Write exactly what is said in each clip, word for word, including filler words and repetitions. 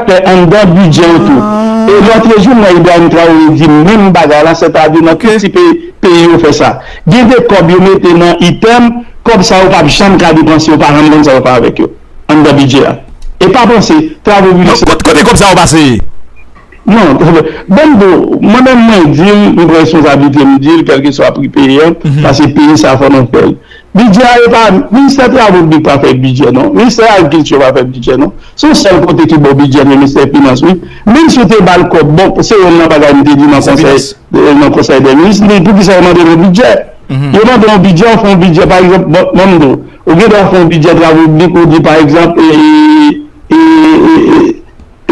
fè anndan bidjè yo tou. E lòtrejou, m wè Ibrahim Traoré di menm bagay la, sètadi nan tout ti peyi, peyi yo fè sa. Gen de kòb yo mete nan itèm, kòb sa yo p ap janm ka depanse, yo pa janm konn sa yo fè avèk yo anndan bidjè a. E pa panse, travo piblik se. Kote kòb sa yo pase? Non, bon, bon, mwen menm mwen di l, m pran responsablite m di l, kèlkeswa pri peyi an, paske peyi sa fò nou fè l. Bidjè a, e pa, ministè travo piblik pa fè bidjè non, ministè agrikilti pa fè bidjè non. Se yon sèl kote ki ba w bidjè, se ministè finans wi. Menm si w te ba l kòb, bon, se youn nan bagay m te di nan konsèy, nan konsèy dè minis, li, poukisa yo mande l yon bidjè? Yo mande yon bidjè, ou fè yon bidjè, pa egzanp, bon, ban m di w, ou gen dwa fè yon bidjè travo piblik, ou di pa egzanp, e, e, e, e,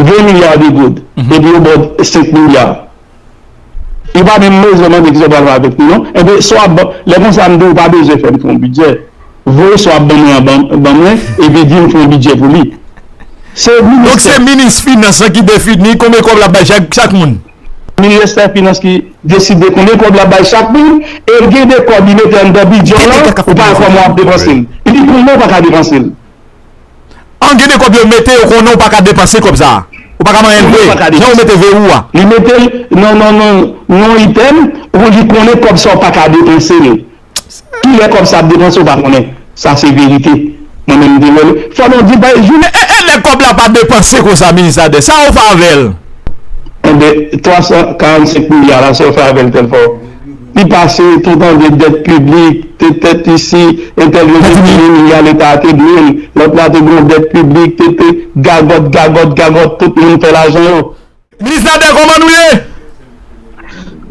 ven milya de goud, epi yo ba w senk milya. Li pa menm bezwen mande kisa w pral fè avèk li non. Enben, sa w ap ban, lè konsa m di w pa bezwen fè m fè yon bidjè. Voye sa w ap ban mwen an ban, ban mwen, epi di m fè yon bidjè pou li. Se Donk se minis finans lan ki defini konbyen kòb l ap bay chak, chak moun. Ministè finans ki deside konbyen kòb l ap bay chak moun, e gen de kòb li mete anndan bidjè w lan, ou pa wè kòman w ap depanse l. Li di pou mwen ou pa ka depanse l. An gen de kòb yo mete, yo konnen ou pa ka depanse kòb sa a. Ou pa ka manyen l vre. Jan ou mete verou a. Li mete l nan, nan, nan, nan yon itèm, ou li konnen kòb sa ou pa ka depanse l. Kilè kòb sa ap depanse, ou pa konnen. Sa se verite. Mwen menm m te wè l. Fò nou di, bay, jounen. E, e, e lè kòb la pa depanse konsa, minis Nader, sa ou fè avè l? Enben, twa san karannsenk milya la, sa ou fè avè l Telfort? Li pase tout an de dèt piblik, te tèt isi, entèl yo te di milya leta a te dwe l, lòt la te gen yon dèt piblik, te, te gagòt, gagòt, gagòt, tout moun fè lajan yo. Minis Nader, kòman nou ye?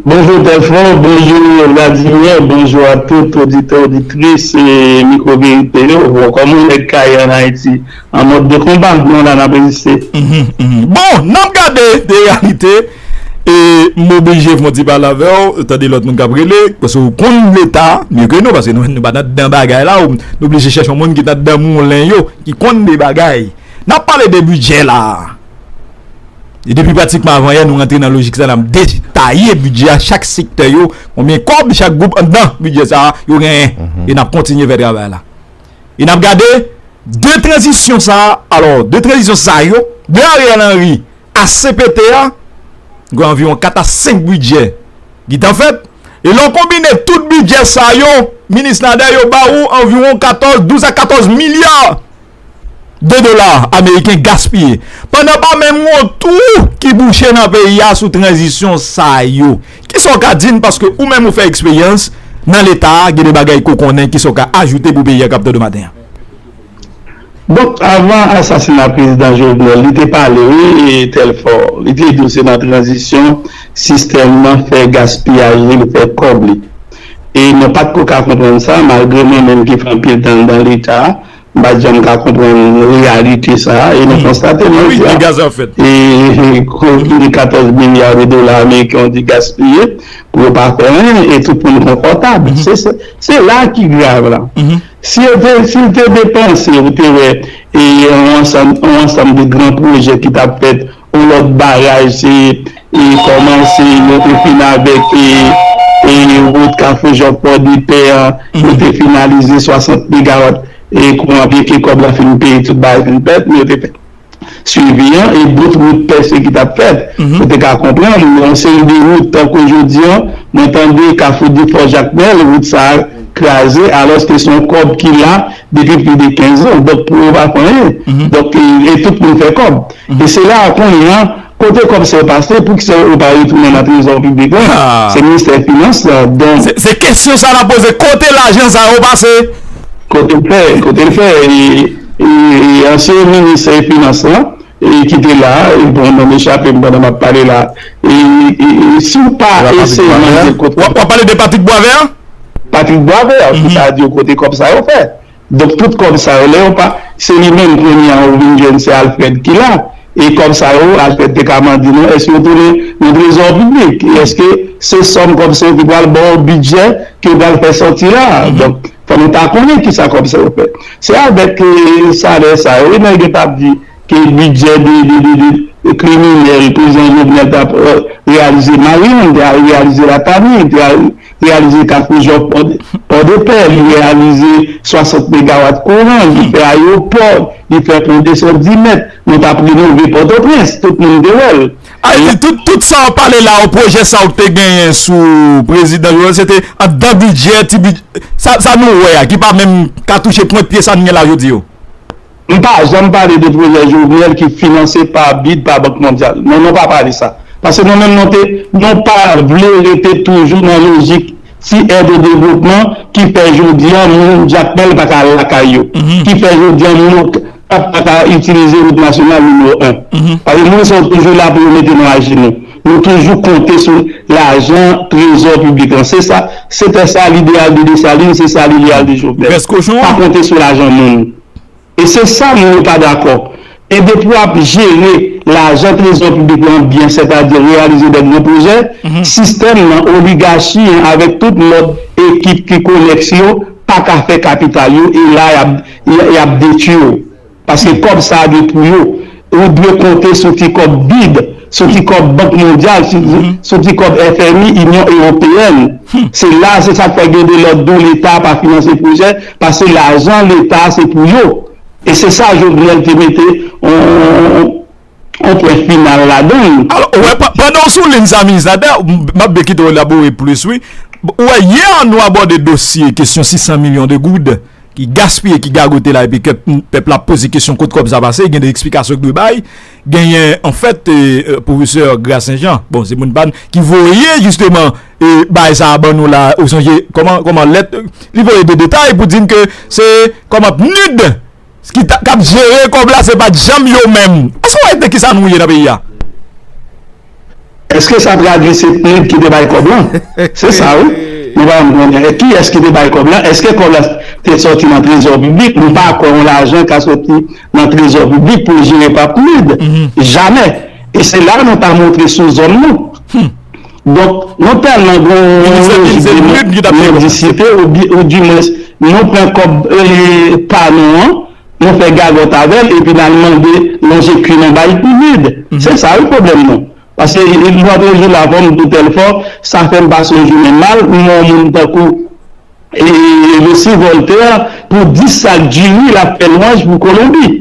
Bonjou Telfort, bonjou Vladimir, bonjou a tout oditè, oditris e Mikwo Verite yo. Bon, kòm yon nèg k aye ann Ayiti, an mòd de konba, nou la n ap reziste. Mhm, mhm. Bon, n ap gade de reyalite. E m oblije fè yon ti pale avè w, tande lòt moun k ap rele, paske ou konn leta mye ke nou, paske nou, nou pa nan, nan bagay la, ou, nou oblije chèche yon moun ki nan dan moulen yo, ki konn de bagay. N ap pale de bidjè la. E depi pratikman avan yè, nou rantre nan lojik sa, n ap detaye bidjè a, chak sektè yo, konbyen kòb chak gwoup anndan bidjè sa a, yo genyen. Mhm. E n ap kontinye fè travay la. E n ap gade de tranzisyon sa a, alò, de tranzisyon sa yo, de Ariel Henry a C P T a, gen anviwon kat a senk bidjè ki t an fèt. E lè w konbine tout bidjè sa yo, minis Nader, yo ba ou anviwon katòz, douz a katòz milya de dola ameriken gaspiye. Pandan pa menm yon twou ki bouche nan peyi a sou tranzisyon sa yo. Kisa w ka di n? Paske ou menm ou fè eksperyans nan leta a, gen de bagay ke w konnen, kisa w ka ajoute pou peyi a k ap tande maten an? Donk, avan asasina prezidan Jovenel, li te pale, wi, e Telfort. Li te di w se nan tranzisyon, sistèm nan fè gaspiyaj li, li fè kòb li. E nou pa t ko ka konprann sa, malgre mwen menm ki fè anpil tan anndan leta, m pa t janm ka konprann reyalite sa a, e nou konstate, nou di a, e, e, e katòz milya de dola ameriken, yo di gaspiye, pou yo pa fè anyen, e tout moun konfòtab. Se, se, se la ki grav la. Si yo te, si l te depanse, ou te wè, e, yon ansanm, yon ansanm de gran pwojè ki t ap fèt, yon lòt baraj, se, e, kòmanse, yo te fin avèk, e, e, wout Kafou Jòf Pòdipè an, yo te finalize swasant megawat, e, kouran, byenke kòb la fin peye, tout bagay fin fèt, men yo te fè swivi an, e bout wout pèse ki t ap fèt. Ou te ka konprann, yon seri de wout, tankou jodi an, mwen tande Kafou Difò Jakmèl, wout sa a kraze, alòske se yon kòb ki la depi plis de kenz an. Donk, pou yo pa fè anyen. Donk, e, e tout moun fè kòb. E se la, kounye a, kote kòb sa yo pase, poukisa yo pa retounen nan trezò piblik la? Se ministè finans la. Donk, se, se kesyon sa n ap poze, kote lajan sa yo pase? Kote l fè, kote l fè, e, e, e ansyen minis, e, finans lan, e, ki te la, e, bon, non m echape m pandan m ap pale la. E, e, e, si w pa eseye mande kote. W ap, w ap pale de Patrick Boisvert? Patrick Boisvert, ki ta di w kote kòb sa yo fè. Donk, tout kòb sa yo, lè yo pa, se li menm kounye a, ou vin jwenn, se Alfred ki la. E kòb sa yo, Alfred te ka mande nou, èske yo tounen nan trezò piblik? E èske se sòm kòb sa yo ki pral ba w bidjè ke yo pral fè sòti la? Donk, fò nou ta konnen kisa kòb sa yo fè. Se avèk, e, salè sa yo, wi, nèg yo t ap di ke bidjè de, de, de, de kriminèl, prezidan Jovenel t ap, e, reyalize Mariann, te reyalize Latani, te reyalize Kafou Jòf Pò de Pè, li reyalize swasant megawat kouran, li fè ayewopò, li fè pon de san di mèt, nou t ap renove Pòtoprens, tout moun te wè l. Ayiti, tout, tout sa w pale la, ou pwojè sa w te genyen sou prezidan Jovenel, se te anndan bidjè, ti bidjè, sa, sa nou wè a, ki pa menm ka touche pwent pye sa n gen la jodi yo. M pa janm pale de pwojè Jovenel ki finanse pa bid, pa Bank Mondyal. Non, nou pa pale sa. Paske nou menm, nou te, nou pa vle rete toujou nan lojik ti èd o devlopman ki fè jodi a moun Jakmèl pa ka al lakay yo, ki fè jodi a moun Okap pa ka itilize wout nasyonal nimewo en. Paske moun sa yo toujou la pou yo mete nou ajenou. Nou toujou konte sou lajan trezò piblik lan. Se sa, se te sa lideyal de Desalin, se sa lideyal de Jovenel. Pa konte sou lajan moun. E se sa moun yo pa dakò. E depi w ap jere lajan trezò piblik lan byen, sètadi reyalize de gran pwojè, sistèm nan, oligachi an, avèk tout lòt ekip ki konèks yo, pa ka fè kapital yo, e la, y ap, y, y ap detwi yo. Paske kòb sa a dwe pou yo. Ou dwe konte sou ti kòb bid, sou ti kòb Bank Mondyal, sou, sou ti kòb F M I, Inyon Ewopeyèn. Se la, se sa k fè gen de lòt di w Leta pa finanse pwojè, paske lajan Leta se pou yo. E se sa Jovenel te mete on, on, on pwen final ladan l. Alò, wè, pa- pandan w sou liy sa, minis Nader, m ap byen kite w elabore plis, wi. Ou wè, yè, nou abòde dosye kesyon sis san milyon de goud ki gaspiye, ki gagote la, epi ke pèp la ap poze kesyon kot kòb sa pase, gen de eksplikasyon ki dwe bay. Genyen, anfèt, e, e, pwofesè Gra Senjan, bon, se moun pa n, ki voye, jisteman, e, bagay sa a ban nou la, ou sonje, kòman, kòman lèt, li voye de detay pou di n ke se, kòman, PNUD ki t ap, k ap jere kòb la, se pa t janm yo menm. Èske w wè nan kisa nou ye nan peyi a? Èske sa tradui se PNUD ki te bay kòb lan? Se sa, wi. Nou pa janm konnen. E kiyès ki te bay kòb lan? Èske kòb la te sòti nan trezò piblik? Nou pa kwè yon lajan ka sòti nan trezò piblik pou l jere pa PNUD. Jamè. E se la nou ta montre sou zòn nou. Donk, nou tèlman gen yon lojik de mendisite, ou, ou dimwens, nou pran kòb, e, pa nou an, nou fè gagòt avè l, epi n al mande lonje kwi n an bay PNUD. Se sa, wi, pwoblèm nou. Paske, e, e, lòt jou la, fò m di w tèl fò, sa fè m pase yon jounen mal, m wè yon moun tankou, e, Lucie Voltaire, pou dis sak diri, l ap fè lwanj pou Kolonbi.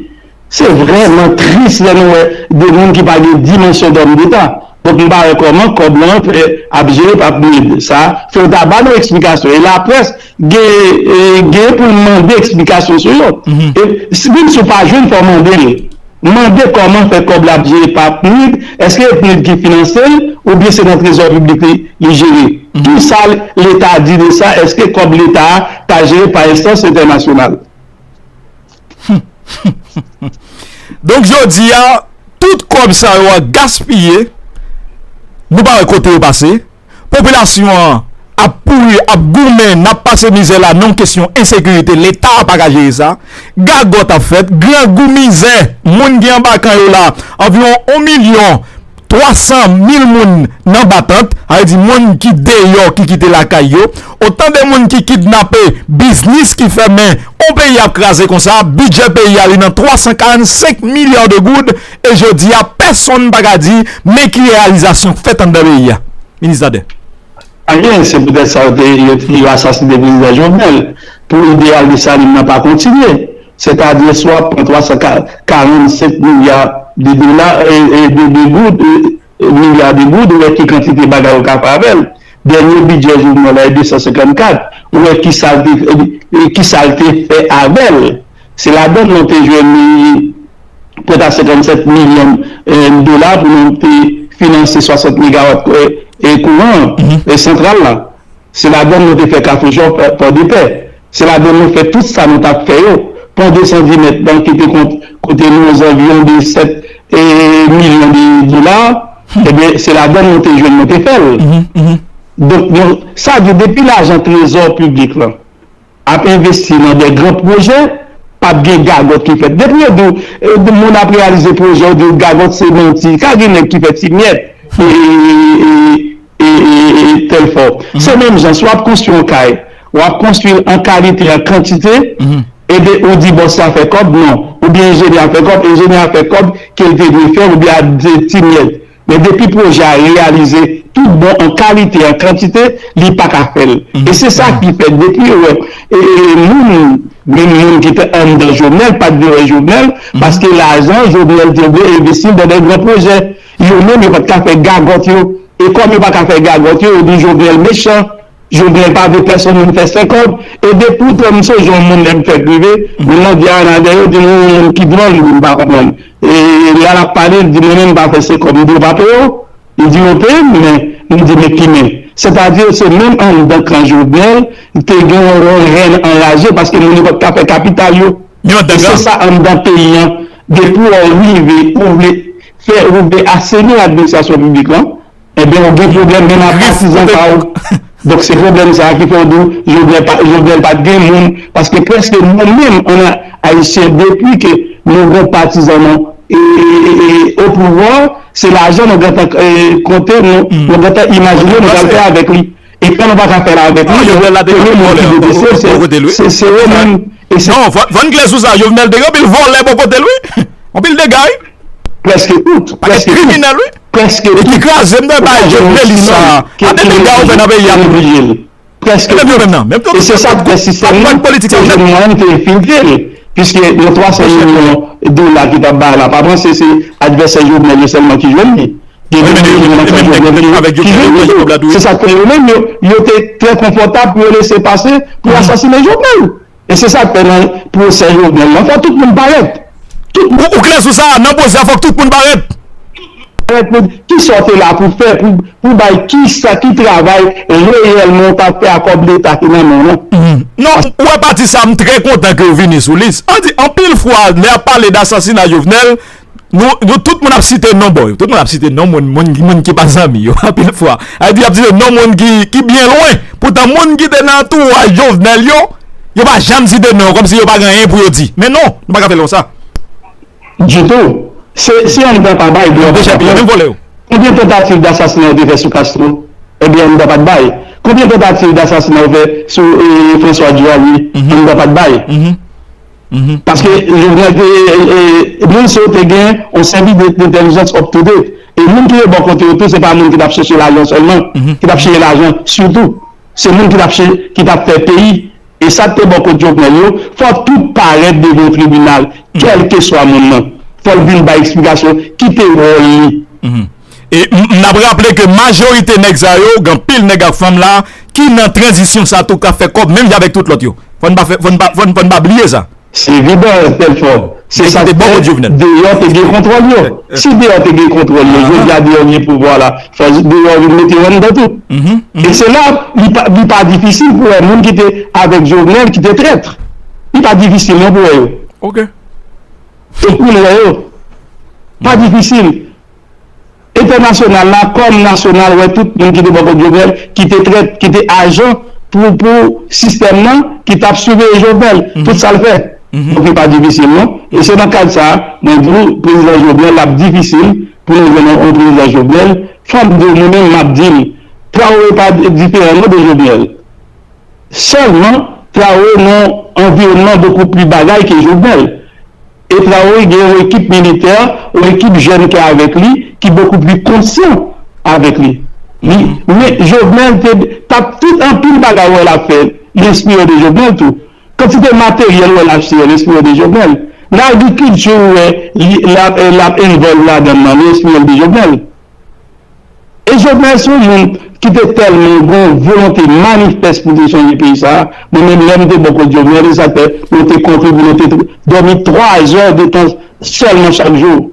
Se vrèman tris lè nou wè de moun ki pa gen dimansyon dòm deta. Donk, m pa wè kòman kòb lan fè ap jere pa PNUD. Sa, fò w ta ba nou eksplikasyon. E laprès gen, e, gen pou l mande eksplikasyon sou yo. E si, menm si w pa jwenn, fò w mande l. Mande kòman fè kòb la ap jere pa PNUD, èske e PNUD ki finanse l, oubyen se nan trezò piblik li, li jere? Kisa Leta di de sa? Èske kòb Leta a ka jere pa enstans entènasyonal? Donk, jodi a, tout kòb sa yo a gaspiye, nou pa wè kote yo pase. Popilasyon an ap pouri, ap goumen, n ap pase mizè la nan kesyon ensekirite, Leta a pa ka jere sa. Gagòt ap fèt, grangou, mizè, moun ki anba kan yo la, anviwon yon milyon twa san mil moun nan batant, sa vle di moun ki deyò, ki kite lakay yo, otan de moun ki kidnape, biznis ki fèmen, yon peyi ap kraze konsa, bidjè peyi a li nan twa san karannsenk milya de goud, e jodi a, pèsonn pa ka di men ki reyalizasyon k fèt anndan peyi a. Minis Nader. Anyen, se poutèt sa yo te, yo, yo asasinen prezidan Jovenel, pou ideyal Desalin nan pa kontinye. Sètadi, si w ap pran twa san karannsenk milya de dola, e, e, de, de goud, e, e, milya de goud, ou wè ki kantite bagay ou ka fè avè l. Dènye bidjè Jovenel la, e de san senkannkat, ou wè ki sa l te, e, e, ki sa l te fè avè l. Se ladan l nou te jwenn, e, prè a senkannsèt milyon, e, dola pou nou te finanse swasant megawat, e, e, kouran, e, santral la. Se ladan l nou te fè Kafou Jòf, e, Pòdepè. Se ladan l nou fè tout sa nou t ap fè yo. Pon de san di mèt lan ki te kont, kote nou ozanviwon de sèt, e, milyon de dola, ebyen, se ladan l nou te jwenn, nou te fè l. Donk, nou, sa di, depi lajan trezò piblik lan ap envesti nan de gran pwojè, p ap gen gagòt ki fèt. Depi yo di w, e, moun ap reyalize pwojè, yo di w gagòt se manti. Ka gen nèg ki fè ti myèt, e, e, e, e, e, e, tèl fò. Se menm jan, si w ap konstwi yon kay, w ap konstwi l an kalite, an kantite, ebyen, ou di bòs la fè kòb, non. Oubyen enjenyè a fè kòb, enjenyè a fè kòb ke l te dwe fè, oubyen a de ti myèt. Men depi pwojè a reyalize tout bon an kalite, an kantite, li pa ka fè l. E se sa ki fè depi yo wè e, e, moun, menm moun ki te anndan Jovenel, pa t vle wè Jovenel, paske lajan Jovenel te vle envesti l nan de gran pwojè. Yo menm, yo pa t ka fè gagòt yo. E kòm yo pa ka fè gagòt yo, yo di Jovenel mechan. Jovenel pa vle pèsonn vin fè senkòb. E depi w te m sonje yon moun lè m fèk rive, moun nan di a nan dèyè, yo di nou yon moun ki dwòl, li di m pa konprann. E lè l ap pale, li di mwen menm m pa fè senkòb, m di yo pa peye w. Li di yo peye m, men m di men ki men. Sètadi se menm anndan kan Jovenel, te gen yon hèn anraje paske moun yo pa t ka fè kapital yo. E se sa anndan peyi an, depi w rive, ou vle fè, ou vle aseni administrasyon piblik lan, ebyen, ou gen pwoblèm menm ak patizan pa w. Donk, se pwoblèm sa a ki fè w di w Jovenel pa, Jovenel pa t gen moun, paske prèske nou menm, an Ayisyen, depi ke nou gen patizan nou e, e, e, e, o pouvwa, se lajan nou gentan e, konte, nou, nou gentan imajine nou pral fè avèk li. E kan nou pa ka fè l avèk li, se yo menm ki depese, se, se, se yo menm. E se Non, fò, fò n klè sou sa. Jovenel te gen anpil vòlè bò kote l, wi. Anpil dega, wi. Prèske tout. Pakèt kriminèl, wi. Prèske tout. E ki kraze m nan bay Jovenelis sa. Gade dega yo fè nan peyi a tou. Prèske tout. E menm yo menm nan. Menm tout. E se sa k fè sistèm nan te jwenn mwayen te enfiltre l. Piske nan twa san milyon dola ki t ap bay la, pa panse se advèsè Jovenel yo sèlman ki jwenn li. Gen de moun ki nan kan Jovenel ki jwenn li tou. Se sa k fè yo menm, yo, yo te trè konfòtab pou yo lese pase pou asasinen Jovenel. E se sa k fè nan pwosè Jovenel lan, fò tout moun parèt. Tout moun. Ou, ou klè sou sa, nan pwosè a, fòk tout moun parèt. Parèt pou ki sa w te la pou fè, pou, pou bay ki sa, ki travay reyèlman w t ap fè a kòb Leta ki nan men w lan. Non, ou wè pati sa, m trè kontan ke w vini sou li. An di, anpil fwa, lè y ap pale d asasina Jovenel, Nou, nou tout moun ap site non, boy. Tout moun ap site non moun, moun, moun ki pa zanmi yo, anpil fwa. Sa vle di, y ap site non moun ki, ki byen lwen. Poutan, moun ki te nan antouraj Jovenel yo, yo pa janm site non, kòmsi yo pa gen anyen pou yo di. Men non, nou pa ka fè l konsa. Ditou. Se, se anndan pa bay, bro. Yo dechèpiye menm vòlè yo. Konbyen tantativ d asasina yo te fè sou Castro? Ebyen, anndan pa t bay. Konbyen tantativ d asasina yo fè sou, e, François Duvalier? Anndan pa t bay. Paske Jovenel te, e, e, Moïse te gen yon sèvis de, de entèlijans up to date. E moun ki te bò kote yo tou, se pa moun ki t ap chèche lajan sèlman, ki t ap chèche lajan sitou. Se moun ki t ap chè-, ki t ap fè peyi. E sa k te bò kote Jovenel yo, fò tout parèt devan yon tribinal, kèlkeswa moun nan. Fò l vin bay eksplikasyon, ki te wòl li. E m, m ap raple ke majorite nèg sa yo, gen anpil nèg ak fanm la, ki nan tranzisyon sa tou k ap fè kòb menm jan avèk tout lòt yo. Fò n pa fè, fò n pa, fò n, fò n pa bliye sa. Se evidan, Telfò. Se sa k fè deyò te gen kontwòl yo. Si deyò te gen kontwòl yo, jodi a deyò gen pouvwa la, fò deyò vin mete yo anndan tou. E se la, li pa, li pa difisil pou wè moun ki te avèk Jovenel ki te trèt. Li pa difisil non pou wè yo. Ou pou wè yo. Pa difisil. Entènasyonal la, kòm nasyonal, wè tout moun ki te bò kot Jovenel, ki te trèt, ki te ajan pou, pou sistèm nan, ki t ap siveye Jovenel, tout sa l fè. Donk, li pa difisil, non. E se nan kad sa a, mwen di w, prezidan Jovenel, l ap difisil pou nou jwenn yon, yon prezidan Jovenel. Fò m di w, mwen menm, m ap di l, Traoré pa diferan, non, de Jovenel. Sèlman, Traoré nan yon anviwònman bokou pli bagay ke Jovenel. E Traoré gen yon ekip militè, yon ekip jèn ki avèk li, ki bokou pli konsyan avèk li. Li, men Jovenel te, t ap tout anpil bagay wè l ap fè, li enspire de Jovenel tou. Kantite materyèl wè l achte, li enspire de Jovenel. Nan agrikilti, ou wè, li, l ap, l ap envòlv ladan l lan, li enspire de Jovenel. E Jovenel se yon moun ki te tèlman gen yon volonte manifès pou te chanje peyi sa a. Mwen menm, lè m te bò kot Jovenel, e sa k fè nou te konkli pou nou te dòmi twa zè de tan sèlman chak jou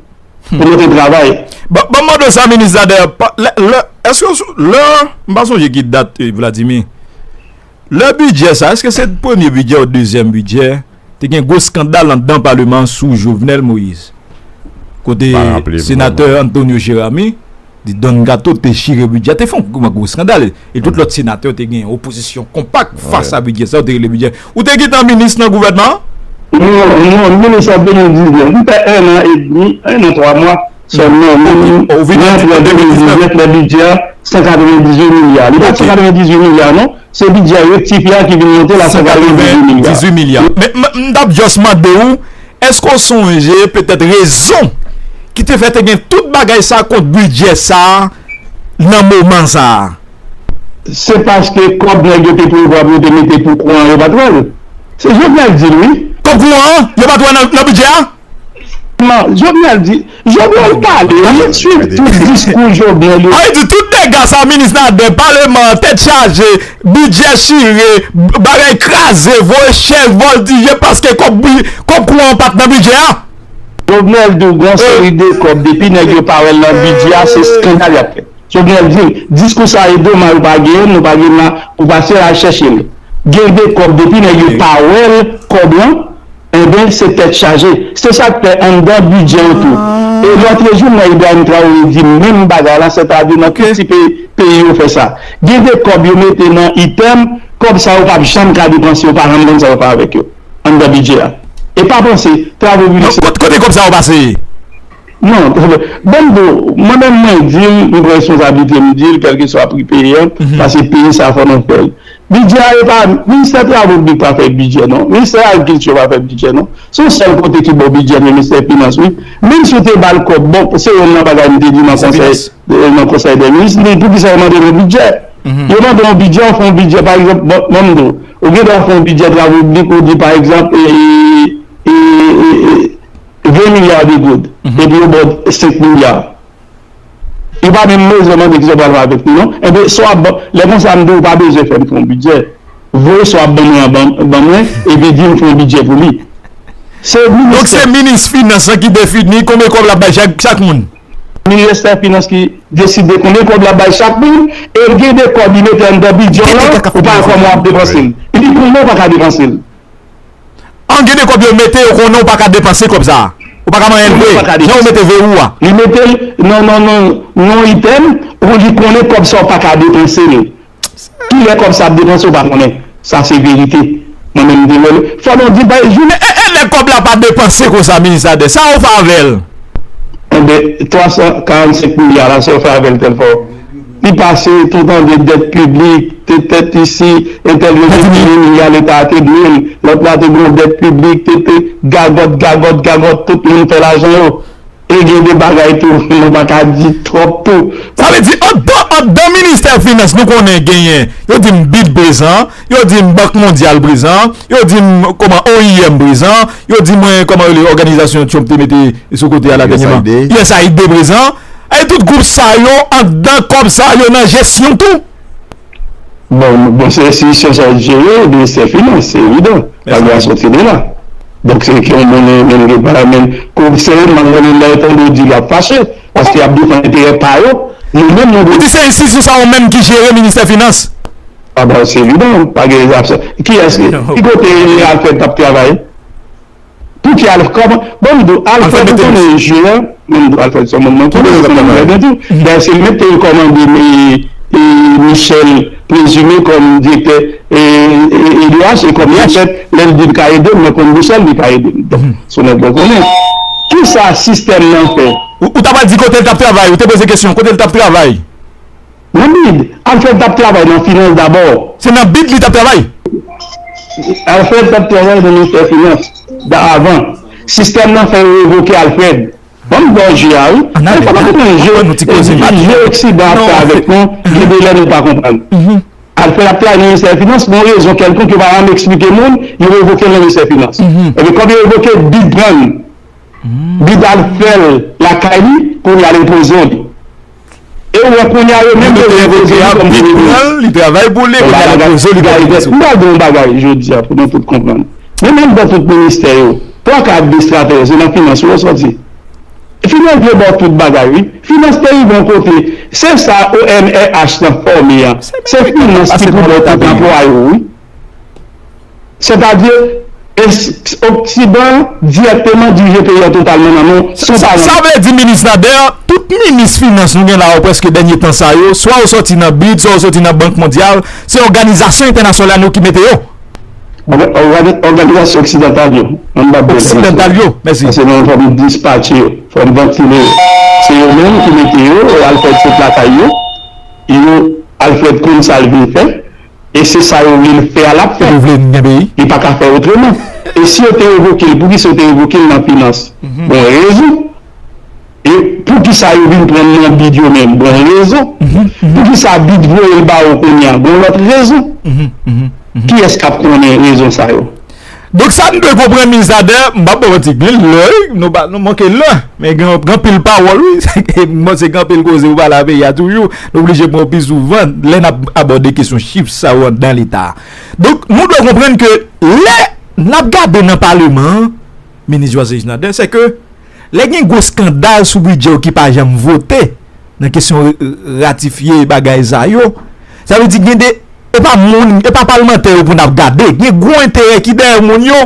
pou nou te travay. Bon, bon, m mande w sa, minis Nader, pa- lè, lè, èske w sou- lè, m pa sonje ki dat, eh, Vladimir, lè bidjè sa, èske se premye bidjè ou dezyèm bidjè? Te gen gwo eskandal anndan paleman an sou Jovenel Moïse. Kote senatè Antonio Jeramy di Don Kato te chire bidjè, te fè yon gwo eskandal. E tout lòt senatè te gen opozisyon konpak fas a bidjè sa, yo te rele bidjè. Ou te gentan minis nan gouvènman an? Non, non, minis an de mil diznèf. M fè en an edmi, en an twa mwa sèlman. Mwen, mwen, mwen antre an de mil diznèf, lè bidjè a, san katrevendizuit milya. Li pa t san katrevendizuit milya, non. Se bidjè rektifye a ki vin monte la san katrevendizuit milya. San katrevendizuit milya. Men, men, m t ap just mande w, èske w sonje petèt rezon ki te fè te gen tout bagay sa kont bidjè sa nan moman sa? Se paske kòb nèg yo te prevwa pou yo te mete pou kouran yo pa t wè l. Se Jovenel di l wi. Kòb kouran an, yo pa t wè nan bidjè a? Jovenel di, Jovenel pale wi, swiv tout diskou Jovenel yo. Ay di tout dega sa minis Nader, paleman an, tèt chaje, bidjè chire, bagay kraze, voye chèz vòltije paske kòb kouran an pa t nan bidjè a. Jovenel di w gen yon seri de kòb depi nèg yo pa wè l nan bidjè a se skandal y ap fè. Jovenel di m, diskou sa e domaj ou pa genyen l, nou pa genyen l la, ou pase al chèche l. Gen de kòb depi nèg yo pa wè l, kòb lan, enben se tèt chaje. Se sa k fè anndan bidjè yo tou. E lòt jou m wè Ibrahim Traoré di menm bagay la, sètadi nan tout ti peyi yo fè sa. Gen de kòb yo mete nan itèm, kòb sa yo p ap janm ka depanse, yo pa janm konn sa yo fè avèk yo anndan bidjè a. E pa panse, travo piblik se. Donk, kote kòb sa yo pase? Non, ban m di w, mwen menm mwen di l, m pran responsablite m di l, kèlkeswa pri peyi an, paske peyi sa fò nou fè l. Bidjè a, e pa, ministè travo piblik pa fè bidjè non, ministè agrikilti pa fè bidjè non. Se yon sèl kote ki ba w bidjè, ministè finans wi. Menm si w te ba l kòb, bon, se youn nan bagay m te di nan konsèy, nan konsèy dè minis, m te di poukisa yo mande nou bidjè. Yo mande yon bidjè, ou fè yon bidjè, pa egzanp, bon, ban m di w, ou gen dwa fè yon bidjè travo piblik, ou di pa egzanp, e, e, e, e, ven milya de goud, epi yo ba w senk milya. Yo pa menm bezwen mande kisa w pral fè avèk li non. Enben, sa w ap ban, lè konsa m di w pa bezwen fè m fè yon bidjè. Voye sa w ap ban mwen an ban, ban mwen, epi di m fè yon bidjè pou li. Se Donk se minis finans lan ki defini konbyen kòb l ap bay chak, chak moun. Ministè finans ki deside konbyen kòb l ap bay chak moun, e gen de kòb li mete anndan bidjè w lan, ou pa wè kòman w ap depanse l. Li konnen w pa ka depanse l. An gen de kòb yo mete, yo konnen w pa ka depanse kòb sa. Ou pa ka manyen l vre. Jan yo mete verou a. Li mete l nan, nan, nan, nan itèm, ou li konnen kòb sa w pa ka depanse l. Kilè kòb sa ap depanse, ou pa konnen. Sa se verite. Mwen menm m te wè l. Fò nou di, bay, jounen. E, e, e lè kòb la pa depanse konsa, minis Nader, sa yo fè avè l? Enben, twa san karannsenk milya la, sa yo fè avè l tèl fò. Li pase tout an de dèt piblik, te tèt isi, entèl yo te di milya leta a te dwe l, lòt la te gen dèt piblik, te, te gagòt, gagòt, gagòt, tout moun fè lajan yo. E gen de bagay tou, nou pa ka di twòp tou. Sa vle di, anndan, anndan ministè finans, nou konnen genyen, yo di m bid prezan, yo di m Bank Mondyal prezan, yo di m kòman O I M prezan, yo di mwen kòman rele òganizasyon Trump te mete sou kote a la dènyèman. U S A I D prezan. E tout gwoup sa yo anndan kòb sa yo nan jesyon tou. Bon, bon, se enstitisyon sa yo jere, ministè finans, se evidan. Lajan soti de la. Donk, se ke yon moun menm gen pa menm. Komisè, m ap konnen lè yo tande w di l ap fache, paske y ap defann enterè pa yo. Nou menm, nou. Ou di se enstitisyon sa yo menm ki jere ministè finans? A, bon, se evidan, pa gen zafè. Kiyès ki, ki kote Alfred t ap travay? Pouki Alfred, kòman, bon, m di w, Alfred, ou konnen jwe a, bon, m di w, Alfred, se yon moun mwen konnen, se yon moun mwen byen tou. Dayè, se li menm ki te rekòmande Michel Présumé kòm direktè E D H, e kòm petèt, lè l di l ka ede m, mwen konn Michel, li ka ede m. Donk, se yon nèg mwen konnen. Kisa sistèm nan fè? Ou, ou ta pral di kote l t ap travay, ou te poze kesyon, kote l t ap travay? Nan bid. Alfred t ap travay nan finans dabò. Se nan bid li t ap travay? Alfred t ap travay nan ministè finans avan. Sistèm nan fè yo revoke Alfred. Ban m ba w je a wi. Fò nou konprann je, je Oksidan ap fè avèk nou, gen de lè nou pa konprann. Alfred ap travay nan ministè finans, pou yon rezon kèlkonk yo pa janm eksplike moun, yo revoke l nan ministè finans. Ebyen kòm yo revoke l, bid pran l. Bid al fè l lakay li pou l al repoze li. E ou wè kounye a yo menm bezwen repoze li kòm bid pran l, li travay pou li, kounye a l al repoze li kòm bid. M pral di yon bagay jodi a pou nou tout konprann. Menm anndan tout ministè yo, twa ka administratè yo, se nan finans yo yo sòti. Finans vle ba w tout bagay wi. Finans te rive yon kote, se sa O M R H lan fòme a. Se finans ki pou ba w tout anplwaye w wi. Sètadi, Oksidan dirèkteman dirije peyi a totalman nan men w san paran. Sa vle di, minis Nader, tout minis finans nou gen la yo prèske dènye tan sa yo, swa yo sòti nan bid, swa yo sòti nan Bank Mondyal, se òganizasyon entènasyonal yo ki mete yo. Òganizasyon oksidantal yo, ann ba bèl. Oksidantal yo, mèsi. Paske nou fò m dispatche yo, fò m vantile yo. Se yo menm ki mete yo, Alfred sot lakay yo, yo, Alfred konn sa l vin fè. E se sa yo vle l fè a l ap fè. Li pa ka fè otreman. E si yo te revoke l, poukisa yo te revoke l nan finans? Bon rezon. E poukisa yo vin pran nan bid yo menm? Bon rezon. Poukisa bid voye l ba yo kounye a? Bon lòt rezon. Kiyès k ap konnen rezon sa yo? Donk sa n dwe konprann, Minis Nader, m p ap ba w manti, gen lè wi, nou pa, nou manke lè, men gen, gen anpil pawòl wi. M panse gen anpil koze pou pale a peyi a toujou, nou oblije pran pi souvan lè n ap abòde kesyon chif sa yo anndan Leta a. Donk nou dwe konprann ke lè n ap gade nan Paleman an, Minis Georges Nader, se ke lè gen gwo eskandal sou bidjè yo ki pa janm vote nan kesyon ratifye bagay sa yo, sa vle di gen de, e pa moun, e pa palmantè yo pou n ap gade, gen gwo enterè ki dèyè moun yo.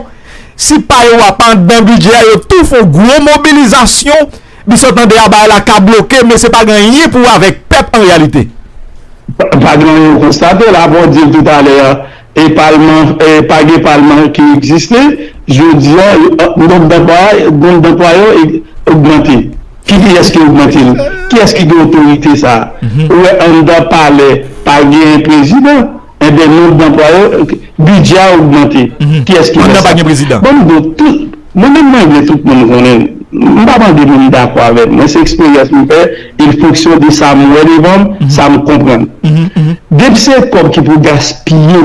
Si pa yo a pa anndan bidjè a, yo tou fè yon gwo mobilizasyon, epi sa w tande a bagay la ka bloke, men se pa gen anyen pou wè avèk pèp an reyalite. Pa gen anyen yo konstate la, bon di l toutalè a, e palman, e pa gen palman ki egziste. Jodi a, nonb danplwaye, nonb danplwaye yo ogmante. Ki, kiyès ki ogmante l? Kiyès ki gen otorite sa a? Ou wè anndan palè pa gen prezidan, enben nonb danplwaye, bidjè a ogmante. Kiyès ki fè sa? Anndan pa gen prezidan. Bon, nou tout, mwen menm mwen vle tout moun konnen, m pa mande moun dakò avè m, mwen se eksperyans m fè, e fonksyon de sa m wè devan m, sa m konprann. Depi se kòb ki pou gaspiye,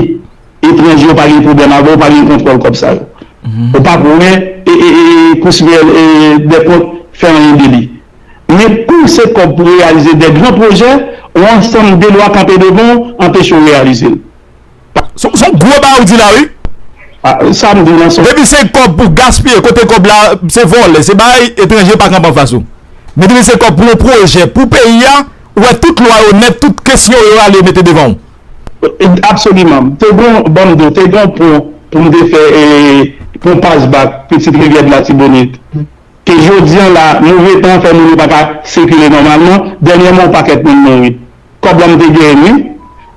etranje yo pa gen pwoblèm avè w, pa gen kontwòl kòb sa yo. Ou pa pou wè e, e, e, e, Kou Siperyè e, dè Kont fè anyen de li. Men kou se kòb pou reyalize de gran pwojè, yon ansanm de lwa kanpe devan w, anpeche w reyalize l. Se se yon gwo bagay ou di la wi. A, sa m di nan son. Depi se kòb pou gaspiye, kote kòb la, se vòlè, se bagay etranje pa kanpe anfas ou. Men depi se kòb pou yon pwojè, pou peyi a, ou wè tout lwa yo nèt, tout kesyon yo ale mete devan w. Absoliman. Te gon, ban m di w, te gon pon pou m te fè e, pon Pazbak, Pitit Rivyè de Latibonit. Ke jodi a la, move tan an fè moun yo pa ka sikile nòmalman. Dènyèman, yon pakèt moun mouri. Kòb la m te genyen l wi.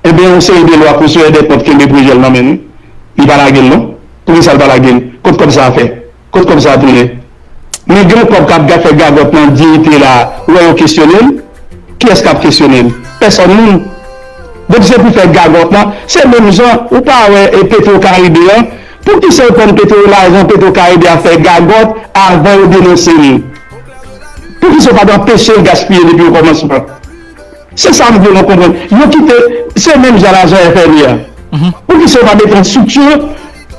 Enben, yon seri de lwa Kou Siperyè dè Kont kenbe pwojè l nan men l wi. Li pa lage l non. Poukisa l pa lage l? Kot kòb sa a fè? Kot kòb sa a tounen? Men gen yon kòb k ap ga-, fè gagòt nan diyite la, ou wè yo kesyone l? Kiyès k ap kesyone l? Pèsòn moun. Donk se pou fè gagòt la. Se menm jan, ou pa wè e Petro Caribe an, poukisa yo pran Petro, lajan Petro Caribe a fè gagòt avan yo denonse l? Poukisa yo pa t anpeche l gaspiye depi okòmansman? Se sa m vle nou konprann. Yo kite, se menm jan lajan F M I a. Poukisa yo pa mete yon estrikti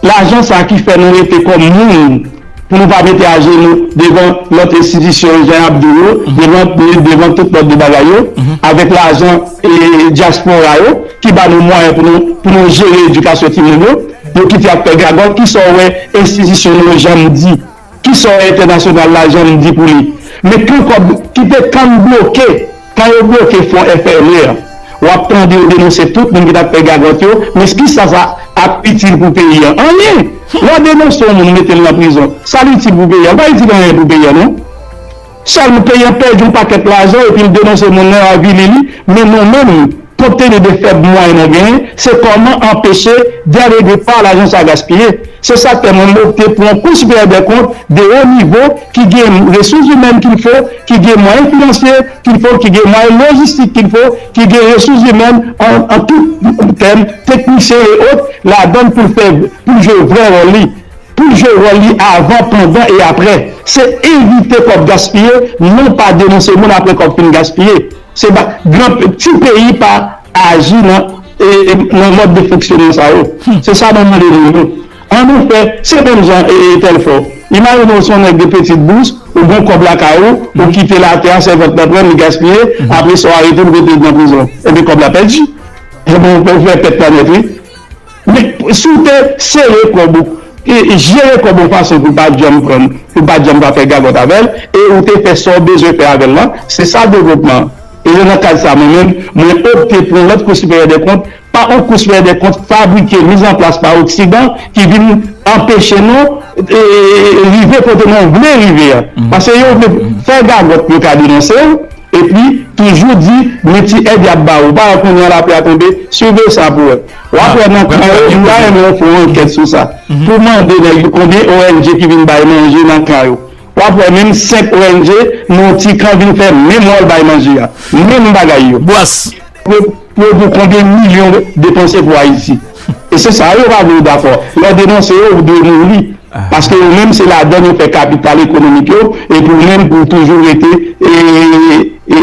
lajan sa a ki fè nou rete kòm moun, pou nou pa mete ajenou devan lòt enstitisyon, jan y ap di yo, devan pil, devan tout lòt de bagay yo, avèk lajan e dyaspora yo, ki ba nou mwayen pou nou, pou nou jere edikasyon timoun yo, yo kite ap fè gagòt, kisa w wè enstitisyon nou yo janm di? Kisa entènasyonal la janm di pou li? Men kan kòb, kite kan bloke, kan yo bloke fon F M E a, w ap tande yo denonse tout moun ki t ap fè gagòt yo, men kisa sa ap itil pou peyi a? Anyen! Lè w denonse yon moun, ou mete l nan prizon, sa l itil pou peyi a? L pa itil anyen pou peyi a, non. Sèlman peyi a pèdi yon pakèt lajan epi l denonse moun nan, avili li, men nou menm, konpte li de fèb mwayen nou genyen, se kòman anpeche dè le depa lajan sa gaspiye. Se sa k fè mwen opte pou yon Kou Siperyè dè Kont de wo nivo ki gen resous imèn qu'il faut, ki gen mwayen finansye qu'il faut, ki gen mwayen lojistik qu'il faut, ki gen resous imèn an, an tout tèm, teknisyen e ot, ladann pou l fè, pou l jwe vrè wòl li. Pou l jwe wòl li avan, pandan e aprè. Se evite kòb gaspiye, non pa denonse moun apre kòb fin gaspiye. Se pa, gran, ti peyi pa aji nan, e, e, nan mòd de fonksyonman sa yo. Se sa nou mande nou yo. An nou fè, se menm jan e, e Tèlfò. Imajine w se yon nèg de Petitbous, ou gon kòb lakay ou, ou kite l atè a, sèvant nan pran l, li gaspiye, apre sa w arete l, ou mete l nan prizon. Ebyen kòb la pèdi. Ebyen ou fè pèt la nèt wi. Men si w te sere kòb ou, e jere kòb ou fason pou pa janm pran, pou pa janm pa fè gagòt avè l, e ou te fè sa w bezwen fè avè l lan, se sa devlopman an. E se nan kad sa mwen menm, mwen opte pou yon lòt Kou Siperyè dè Kont, pa yon Kou Siperyè dè Kont fabrike, mizanplas pa Oksidan, ki vin anpeche nou e, e, e, rive kote nou vle rive a. Paske yo vle fè gagòt pou yo ka denonse w, epi toujou di, men ti èd y ap ba ou. Pa wè kounye a lapli a tonbe, siveye sa pou wè. W ap wè nan kan yo, m ta renmen w fè yon ankèt sou sa. Pou mande nèg yo konbyen O N G ki vin bay manje nan kan yo. W ap wè menm senk O N G nan yon ti kan vin fè menm wòl bay manje a. Menm bagay yo. Bwas. Pou, pou, pou konbyen milyon depanse pou Ayiti. E se sa yo pa vle w dakò. Lè w denonse yo, ou dwe mouri. Paske yo menm se ladann yo fè kapital ekonomik yo, epi ou menm pou w toujou rete e, e,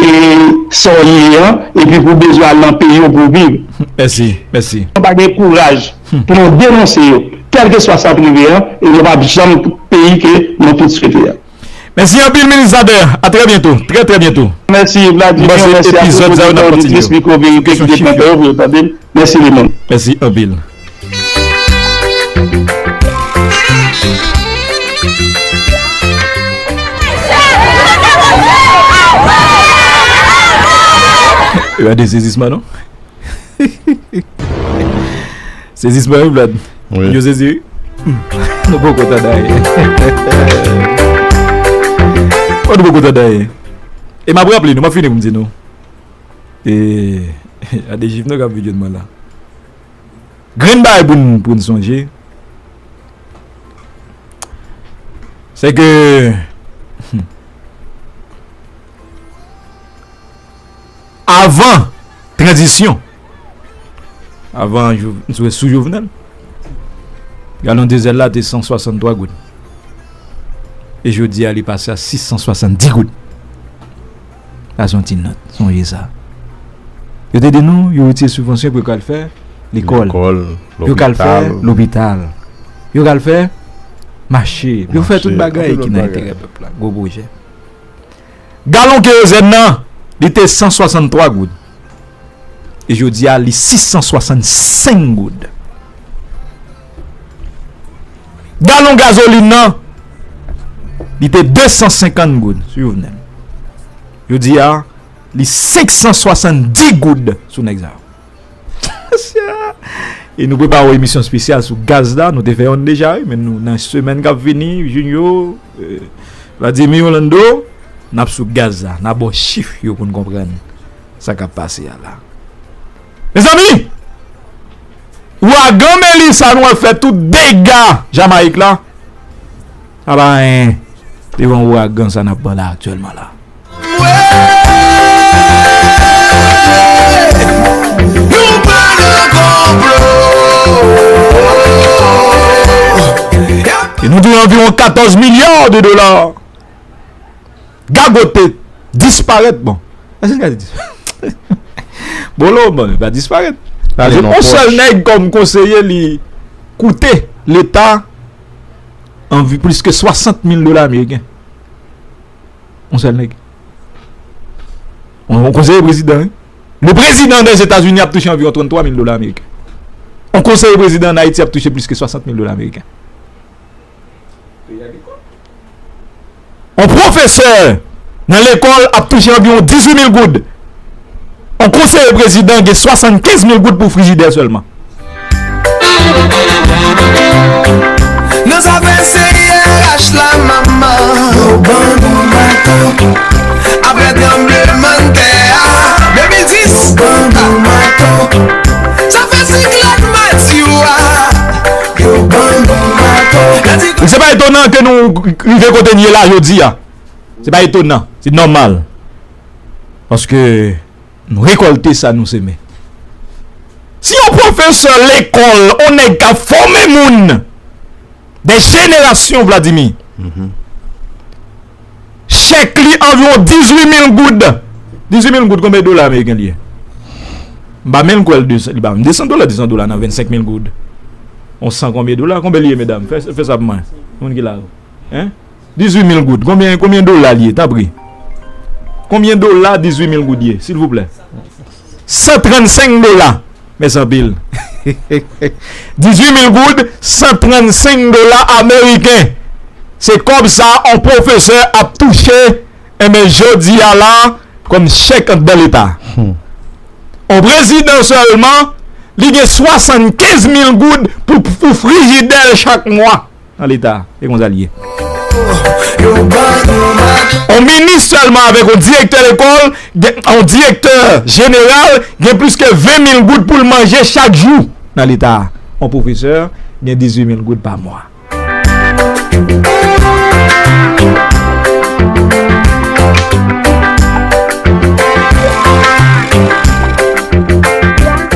sa w ye an, epi pou w bezwen al nan peyi w pou w viv. Mèsi, mèsi. Nou pa gen kouraj pou nou denonse yo, kèlkeswa sa k rive an, e nou p ap janm peyi ke nou tout swete a. Mèsi anpil, Minis Nader. A trè byento. Trè, trè byento. Mèsi, Vladimir. Mèsi a tout oditè, oditris Mikwo Verite ki te pran tan yo pou yo tande m. Mèsi, Lemond. Mèsi anpil. E pa de sezisman, non? Sezisman, wi, Vlad. Wi. Yo sezi, wi. Nou poko tande anyen. Oh, nou poko tande anyen. E m ap raple nou, m ap fini pou m di nou. E, a de jif nou k ap vin jwenn mwen la. Grenn bagay pou n, pou n sonje, se ke, hmm, avan tranzisyon, avan Jou-, sou, sou Jovenel, galon dizèl la te san swasanntwa goud. E jodi a, li pase a sis san swasanndis goud. Sa se yon ti nòt, sonje sa. Yo te di nou, yo retire sibvansyon pou yo ka al fè lekòl. Lekòl, yo ka al fè lopital. Lopital. Yo ka al fè mache. Yo fè tout bagay ki nan enterè pèp la. Gwo pwojè. Galon kerozèn nan, li te san swasanntwa goud. E jodi a, li sis san swasannsenk goud. Galon gazolin nan, li te de san senkant goud sou Jovenel. Jodi a, li senk san swasanndis goud sou nèg sa yo. E nou prepare yon emisyon espesyal sou gaz la, nou te fè youn deja, wi, men nou, nan semèn k ap vini, Junio, eh, Vladimir Orlando, n ap sou gaz la, n ap ba w chif yo pou n konprann sa k ap pase a la. Mezanmi, ouragan Melissa nou ap fè tout dega Jamayik la. Sa pa anyen devan ouragan sa n ap pran la aktyèlman la. E nou di anviwon katòz milya de dola. Gagote disparèt, bon. Èske gagote dis-, Bolo, bon, li pa disparèt. Pale non, yon sèl nèg kòm konseye, li koute Leta anvi plis ke swasant mil dola ameriken. Yon sèl nèg. Yon, yon konseye prezidan, wi. Le président des États-Unis ap touche anviwon tranntwa mil dola ameriken. Yon konseye prezidan an Ayiti ap touche plis ke swasant mil dola ameriken. Yon pwofesè nan lekòl ap touche anviwon dizuit mil goud. Yon konseye prezidan gen swasannkenz mil goud pou frijidè sèlman. Nan zafè C I R H la, manman, yo ban nou mato. Apre tranblemanntè a, de mil dis, yo ban nou mato. Zafè siklòn Matthew a, yo ban nou mato. Se pa etonan ke nou rive kote n ye la jodi a. Se pa etonan, se nòmal. Paske nou rekòlte sa nou semen. Si yon pwofesè lekòl, yon nèg k ap fòme moun, de jenerasyon, Vladimir, chèk li anviwon dizuit mil goud. Dizuit mil goud, konbyen dola ameriken li ye? M pa menm kwè l de san, li ba m de san dola, de san dola nan vennsenk mil goud. Yon san konbyen dola? Konbyen li ye, medam? Fè, fè sa pou mwen. Moun ki la yo. Hein? Dizuit mil goud. Konbyen, konbyen dola li ye, tanpri? Konbyen dola dizuit mil goud ye, silvouplè? San trannsenk dola. Mèsi anpil. Dizuit mil goud, san trannsenk dola ameriken. Se kòb sa yon pwofesè ap touche, enben, jodi a la, kòm chèk anndan Leta. Hmm. Yon prezidan sèlman, li gen swasannkenz mil goud pou, pou frijidè l chak mwa. Nan Leta, se konsa l ye. Yon minis sèlman avèk yon direktè lekòl, gen, yon direktè jeneral, gen plis ke ven mil goud pou l manje chak jou nan Leta. Yon pwofesè gen dizuit mil goud pa mwa.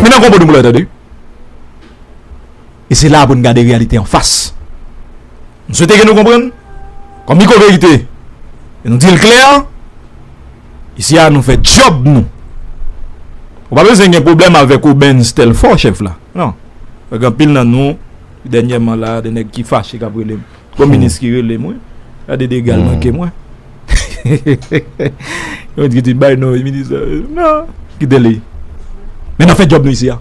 Men nan konpò nou pou lè, tande. E se la pou n gade reyalite anfas. M swete ke nou konprann, kòm Miko Verite, e nou di l klè, isi a nou fè djòb nou. Ou pa bezwen gen pwoblèm avèk Obens Telfò, chèf la. Non. Avèk anpil nan nou, dènyèman la, de nèg ki fache k ap rele m. Bon, minis ki rele m, wi. Gade dega l manke mwen. Yon ti bay non, minis, euh, non. Kite li. Men n ap fè djòb nou isi a.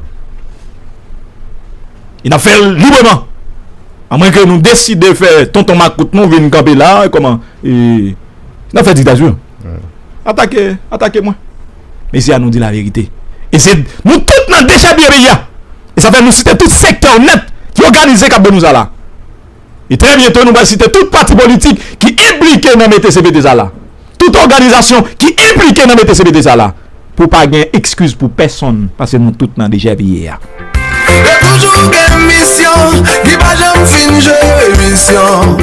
E n ap fè l libreman. Amwen ke nou deside fè tonton makout nou vin kanpe la, kòman, e, n ap fè diktati. Atake, atake mwen. Men isi a nou di laverite. E se nou tout nan dechèpiye peyi a. E sa fè nou site tout sektè nèt ki òganize k ap ban nou sa la. E trè byento, nou pral site tout pati politik ki enplike nan mete C P T sa la. Tout òganizasyon ki enplike nan mete C P T sa la. Pou pa gen ekskiz pou pèsonn, paske nou tout nan dechèpiye a. Yo toujou gen misyon, li pa janm fin jwe misyon.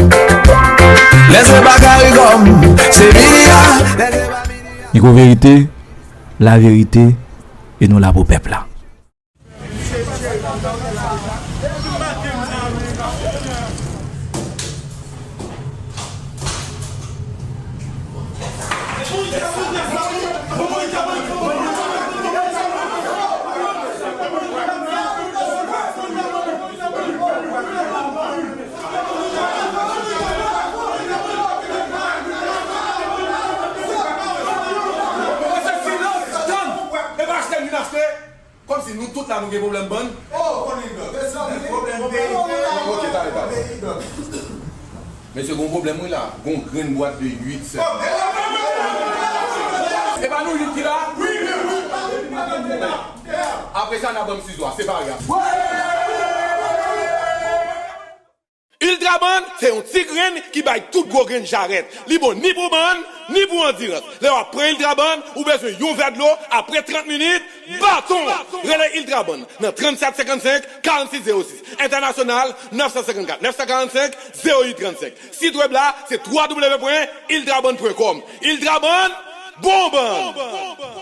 Lè se pa Karikòm, se Minia. Lè se pa Minia. Miko Verite, laverite, e nou la pou pèp la. Kòmsi nou tout la nou gen pwoblèm bann. Oh, konnen dòt. Mezanmi, pwoblèm peyi. Ok, talè, talè. Mesye, gon pwoblèm wi la. Gon grenn bwat de uit sèt. Se pa nou uit ki la? Wi, wi, wi. Apre sa, n a ban m sizwa. Se pa grav. Ultrabann se yon ti grenn ki bay tout gwo grenn jarèt. Li bon ni pou bann, ni pou andirans. Lè w ap pran Ultrabann, ou bezwen yon vè dlo, apre trant minit, baton! Rele Ultrabann nan trannsenk senkannsenk, karannsis zewo sis. Entènasyonal, nèf san senkannkat, nèf san karannsenk, zewo uit trannsenk. Sit wèb la, se twa w w w pwen ultrabann pwen kòm. Ultrabann, bon bann!